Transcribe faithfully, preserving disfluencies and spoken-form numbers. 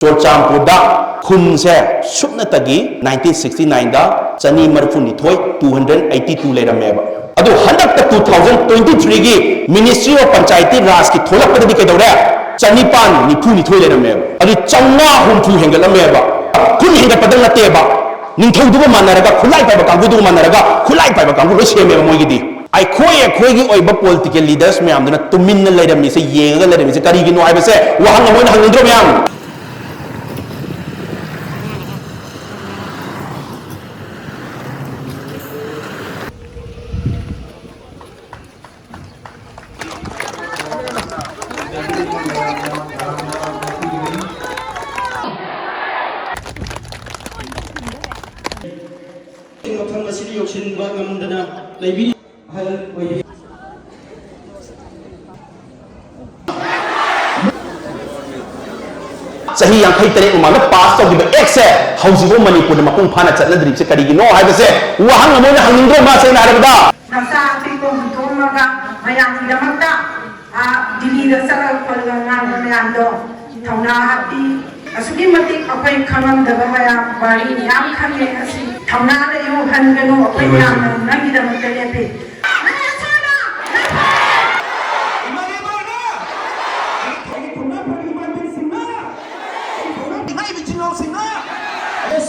ꯆꯨꯔꯆꯥꯟꯄꯨꯔꯗ ꯈꯨꯟꯁꯦ ꯁꯨꯞꯅꯇꯒꯤ nineteen sixty nine ꯗ ꯆꯅꯤ ꯃꯔꯤꯐꯨ ꯅꯤꯊꯣꯏ, two hundred eighty two ꯂꯩꯔꯝꯃꯦꯕ꯫ ꯑꯗꯨ ꯍꯟꯗꯛꯇ two thousand twenty three ꯒꯤ Ministry of Panchayati Rajꯀꯤ ꯊꯣꯛꯂꯛꯄꯗꯗꯤ ꯀꯩꯗꯧꯔꯦ? ꯆꯅꯤꯄꯥꯟ ꯅꯤꯐꯨ ꯅꯤꯊꯣꯏ ꯂꯩꯔꯝꯃꯦꯕ꯫ ꯑꯗꯨ ꯆꯥꯝꯃꯉꯥ ꯍꯨꯝꯐꯨ ꯍꯦꯟꯒꯠꯂꯝꯃꯦꯕ꯫ ꯈꯨꯟ ꯍꯦꯟꯒꯠꯄꯗꯪ ꯅꯠꯇꯦꯕ, ꯅꯤꯡꯊꯧꯗꯨꯒ ꯃꯥꯟꯅꯔꯒ, ꯈꯨꯠꯂꯥꯏ ꯄꯥꯏꯕ ꯀꯥꯡꯕꯨꯗꯨꯒ ꯃꯥꯟꯅꯔꯒ, ꯈꯨꯠꯂꯥꯏ ꯄꯥꯏꯕ ꯀꯥꯡꯕꯨ ꯂꯣꯏ ꯁꯦꯝꯃꯦꯕ ꯃꯣꯏꯒꯤꯗꯤ꯫ ꯑꯩꯈꯣꯏ, ꯑꯩꯈꯣꯏꯒꯤ ꯑꯣꯏꯕ political leaders ꯃꯌꯥꯝꯗꯨꯅ ꯇꯨꯃꯤꯟꯅ ꯂꯩꯔꯝꯃꯤꯁꯦ, ꯌꯦꯡꯉꯒ ꯂꯩꯔꯝꯃꯤꯁꯦ ꯀꯔꯤꯒꯤꯅꯣ ꯍꯥꯏꯕꯁꯦ ꯋꯥꯍꯪ ꯑꯃ ꯑꯣꯏꯅ ꯍꯪꯅꯤꯡꯗ꯭ꯔꯣ ꯃꯌꯥꯝ? ꯃꯐꯝ ꯑꯁꯤꯗ ꯌꯧꯁꯤꯟꯕ ꯉꯝꯗꯅ ꯂꯩꯕꯤꯔꯤ꯫ ꯑꯍꯜ ꯑꯣꯏꯕꯤ꯫ ꯆꯍꯤ ꯌꯥꯡꯈꯩ ꯇꯔꯦꯠ ꯃꯃꯥꯡꯗ pass ꯇꯧꯈꯤꯕ Actꯁꯦ ꯍꯧꯖꯤꯛꯐꯥꯎ ꯃꯅꯤꯄꯨꯔꯗ ꯃꯄꯨꯡ ꯐꯥꯅ ꯆꯠꯅꯗ꯭ꯔꯤꯕꯁꯦ ꯀꯔꯤꯒꯤꯅꯣ ꯍꯥꯏꯕꯁꯦ ꯋꯥꯍꯪ ꯑꯃ ꯑꯣꯏꯅ ꯍꯪꯅꯤꯡꯗ꯭ꯔꯣ? ꯃꯥ ꯁꯦꯡꯅ ꯍꯥꯏꯔꯕꯗ ꯃꯆꯥ ꯑꯄꯤꯛꯄ ꯍꯨꯟꯗꯣꯛꯑꯝꯃꯒ ꯃꯌꯥꯝꯒꯤꯗꯃꯛꯇ, ꯑꯥ, ꯗꯤꯜꯂꯤꯗ ꯆꯠꯂꯒ ꯈꯣꯠꯂꯒ ꯉꯥꯡꯕ ꯃꯌꯥꯝꯗꯣ ꯊꯧꯅꯥ ꯍꯥꯞꯄꯤ꯫ ꯑꯁꯨꯛꯀꯤ ꯃꯇꯤꯛ ꯑꯩꯈꯣꯏ ꯈꯪꯉꯝꯗꯕ ꯃꯌꯥꯝ, ꯋꯥꯔꯤ ꯃꯌꯥꯝ ꯈꯪꯉꯦ꯫ ꯑꯁꯤ ꯊꯧꯅꯥ ꯂꯩꯌꯨ, ꯍꯟꯒꯅꯨ, ꯑꯩꯈꯣꯏ ꯃꯌꯥꯝꯅ ꯅꯪꯒꯤꯗꯃꯛꯇ ꯂꯦꯞꯄꯤ꯫